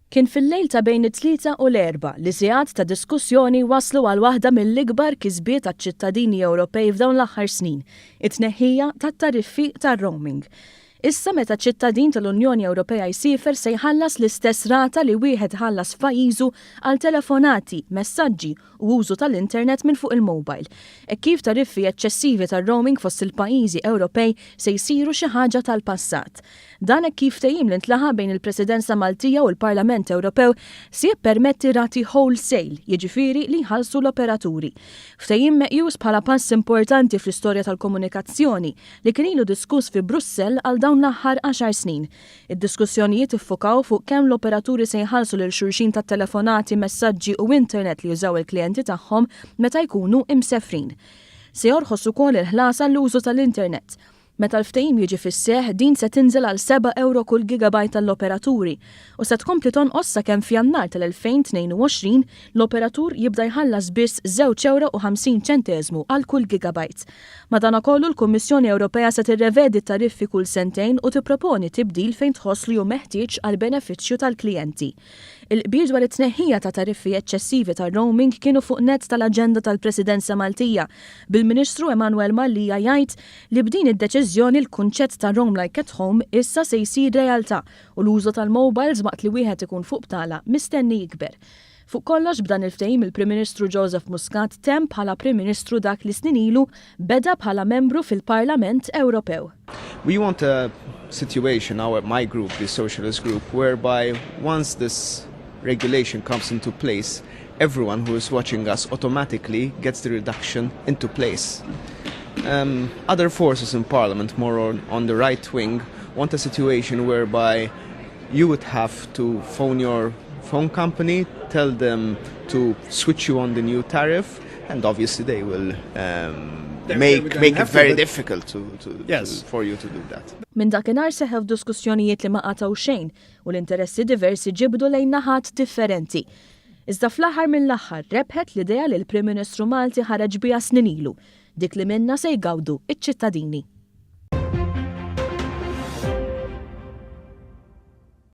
Kien fil-lejl ta' bejn it-Tlieta u l-Erbgħa li sigħat ta' diskussjoni wasslu għal waħda mill-ikbar kisbiet għaċ-ċittadini Ewropej f'dawn l-aħħar snin, it-tneħħija tat-tariffi tar-roaming. Issa meta ċittadin tal-Unjoni Ewropea jsiefer se jħallas l-istess rata li wieħed iħallas f'pajjiżu għal telefonati, messaġġi u użu tal-internet minn fuq il-mobile. Hekk kif tariffi eċċessivi tar-roaming fost il-pajjiżi Ewropej se jsiru xi ħaġa tal-passat. Dan hekk kif ftehim li ntlaħaq bejn il-Presidenza Maltija u l-Parlament Ewropew se jippermetti rati wholesale, jiġifieri li jħallsu l-operaturi. Ftehim meqjus bħala pass importanti fl-istorja tal-komunikazzjoni li kien ilu diskuss fi Brussell għal dawn l-aħħar għaxar snin. Id-diskussjonijiet iffukaw fuq kemm l-operaturi se jħallsu lil xulxin tat-telefonati, messaġġi u internet li jużaw il-klijenti tagħhom meta jkunu imsefrin. Se jorħos ukoll il-ħlas għall-użu tal-internet. Meta l-ftehim jiġi fis-seħħ, din se tinżel għal seba' ewro kull gigabyte għall-operaturi u se tkompli tonqos sakemm f'Jannar tal-2022 l-operatur jibda jħallas biss żewġ ewro u 50 ċenteżmu għal kull gigabyte. Madankollu, l-Kummissjoni Ewropea se tirrevedi t-tariffi kull sentejn u tipproponi tibdil fejn tħoss li hu meħtieġ għall-benefiċċju tal-klijenti. Il-qbil dwar it-tneħħija ta' tariffi eċċessivi tar-roaming kienu fuq nett tal-aġenda tal-Presidenza Maltija, bil-Ministru Emanuel Mallia jgħid li b'din id-deċiżjoni l-kunċett ta' Roam Like at Home issa se jsir realtà u l-użu tal-mobiles waqt li wieħed ikun fuq btala mistenni jikber. Fuq kollox, b'dan il-ftehim il-Prim Ministru Joseph Muscat temm bħala Prim Ministru dak li snin ilu beda bħala membru fil-Parlament Ewropew. We want a situation, our, my group, the Socialist Group, whereby once this regulation comes into place, everyone who is watching us automatically gets the reduction into place. Other forces in Parliament, more on the right wing, want a situation whereby you would have to phone your phone company, tell them to switch you on the new tariff, and obviously they will make it very difficult to, yes. to, for you to do that. Minn dakinhar seħew diskussjonijiet li ma qatgħu xejn u l-interessi diversi ġibdu lejn naħat differenti. Iżda fl-aħħar mill-aħħar rebħet l-idea li l-Prim Ministru Malti ħareġ biha snin ilu, dik li minna se jgawdu iċ-ċittadini.